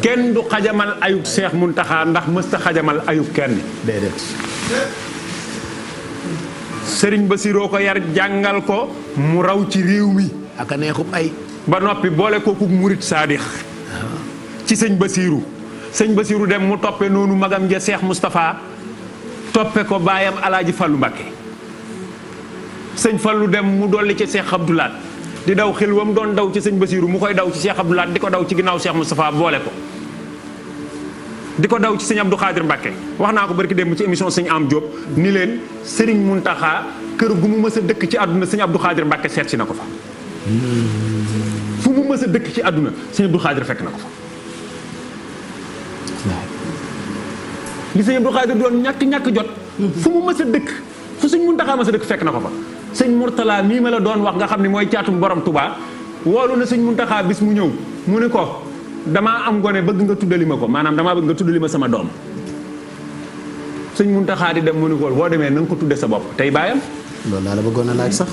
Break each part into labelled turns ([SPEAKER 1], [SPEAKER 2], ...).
[SPEAKER 1] kenn du xajamal ayub Cheikh Mountakha ndax mësta xajamal ayub kenn.
[SPEAKER 2] déedéet.
[SPEAKER 1] Sëriñ Basiroo ko yar jàngal ko mu raw ci réew mi.
[SPEAKER 2] ak a neexub ay.
[SPEAKER 1] ba noppi boole kooku murit saadix ci sëñ Basiru. sëñ Basiru dem mu toppe noonu magam ja Cheikh Moustapha toppe ko baayam Alaaji Fallu Mbàkke. sëñ Fallu dem mu dolli ci Cheikh Abdoulaat di daw xel wam doon daw ci sëñ Basiru mu koy daw ci Cheikh Abdoulaat di ko daw ci ginnaaw Cheikh Moustapha boole ko. di ko daw ci sëñ Abdou Khadir Mbacke wax naa ko barki démb ci émission sëñ Am Diop ni leen Serigne Mountakha kër gu mu mës a dëkk ci àdduna sëñ Abdou Khadir Mbacke seet si na ko fa. fu mu mës a dëkk ci àdduna sëñ Abdou Khadir fekk na ko fa. li sëñ Abdou Khadir doon ñàkk jot. fu mu mës a dëkk fu sëñ Mountakha mës a dëkk fekk na ko fa. sëñ Mourtala mii ma la doon wax nga xam ne mooy caatum borom Touba woolu na sëñ Mountakha bis mu ñëw mu ne ko. damaa am gone bëgg nga tuddali ma ko maanaam damaa bëgg nga tuddali ma sama doom sëñ Muntaxa di dem mu ni ko boo demee na nga ko tudde sa bopp tey baayam.
[SPEAKER 2] loolu laa la bëggoon a laaj sax.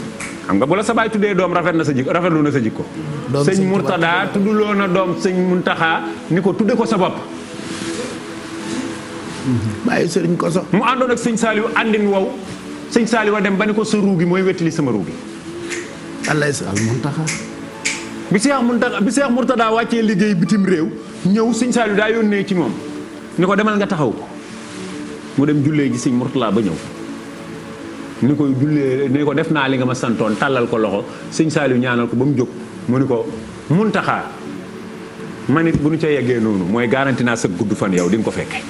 [SPEAKER 1] xam nga bu la sa baay tuddee doom rafetlu na sa jikko. sëñ Murtada tudduloo na doom sëñ Muntaxa ni ko tudde ko sa bopp.
[SPEAKER 2] bàyyi sëriñ ko so
[SPEAKER 1] mu àndoon ak sëñ Saaliw àndin wow sëñ Saaliw a dem ba ni ko sa ruugi mooy wettali sama ruugi.
[SPEAKER 2] allah sa al Muntaxa.
[SPEAKER 1] bi Seex Murtada wàccee liggéey bitim réew ñëw sëñ Saaliw daa yónnee ci moom ni ko demal nga taxaw ko mu dem jullee ji sëñ Murtada ba ñëw ni ko jullee ni ko def naa li nga ma santoon tàllal ko loxo sëñ Saaliw ñaanal ko ba mu jóg mu ni ko Muntaxa man it bu nu ca yeggee noonu mooy garanti naa sa gudd fan yow di nga ko fekke